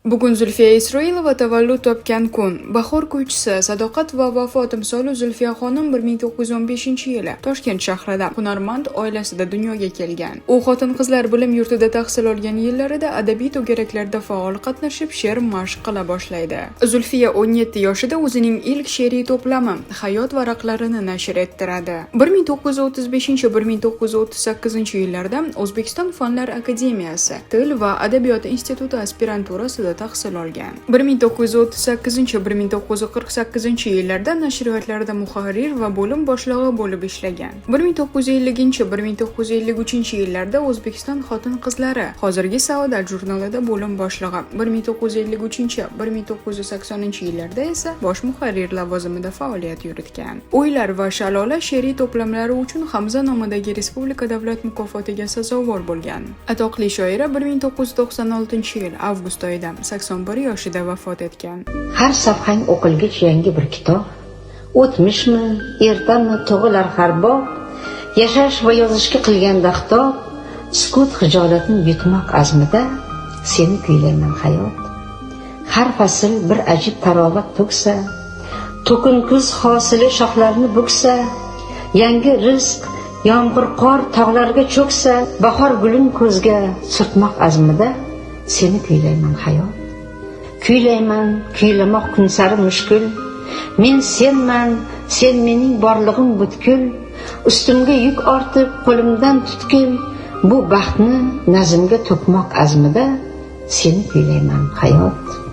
Bugun Zulfiya Isroilova tavallud topgan kun. Bahor kuychisi, sadoqat va vafo timsoli Zulfiya xonim 1915-yili Toshkent shahrida hunarmand oilasida dunyoga kelgan. U xotin-qizlar bilim yurtida tahsil olgan yillarida adabiy to'garaklarda faol qatnashib, she'r mashq qila boshlaydi. Zulfiya 17 yoshida o'zining ilk she'riy to'plami Hayot varaqlarini nashr ettiradi. 1935-1938 yillarda O'zbekiston Fanlar akademiyasi Til va adabiyot instituti aspiranturasida tahsil olgan. 1938-1948 yillarda nashriyotlarda muharrir va bo'lim boshlig'i bo'lib ishlagan. 1950-1953 yillarda O'zbekiston xotin-qizlari, hozirgi Saodat jurnalida bo'lim boshlig'i, 1953-1980 yillarda esa bosh muharrir lavozimida faoliyat yuritgan. O'ylar va Shalola she'riy to'plamlari uchun Hamza nomidagi Respublika davlat mukofotiga sazovor bo'lgan. Atoqli shoira 1996-yil avgust oyida 81 yoshida vafot etgan. Har safhang o'qilgich yangi bir kitob. O'tmishmi, ertami tug'ilar har bob. Yashash va yozishga qilganda xitob, sukut hijolatni yutmoq azmida seni kuylayman, hayot. Har fasl bir ajib tarovat to'ksa, to'kin kuz hosili shoxlarni buksa, yangi rizq yomg'ir qor tog'larga cho'ksa, bahor gulin ko'zga surtmoq azmida seni kuylayman, hayot. Kuylayman, kuylamoq kun sari mushkul. Men senman, sen mening borlig'im butkul. Ustimga yuk ortib, qo'limdan tutgil. Bu baxtni nazmga to'kmoq azmida seni kuylayman, hayot.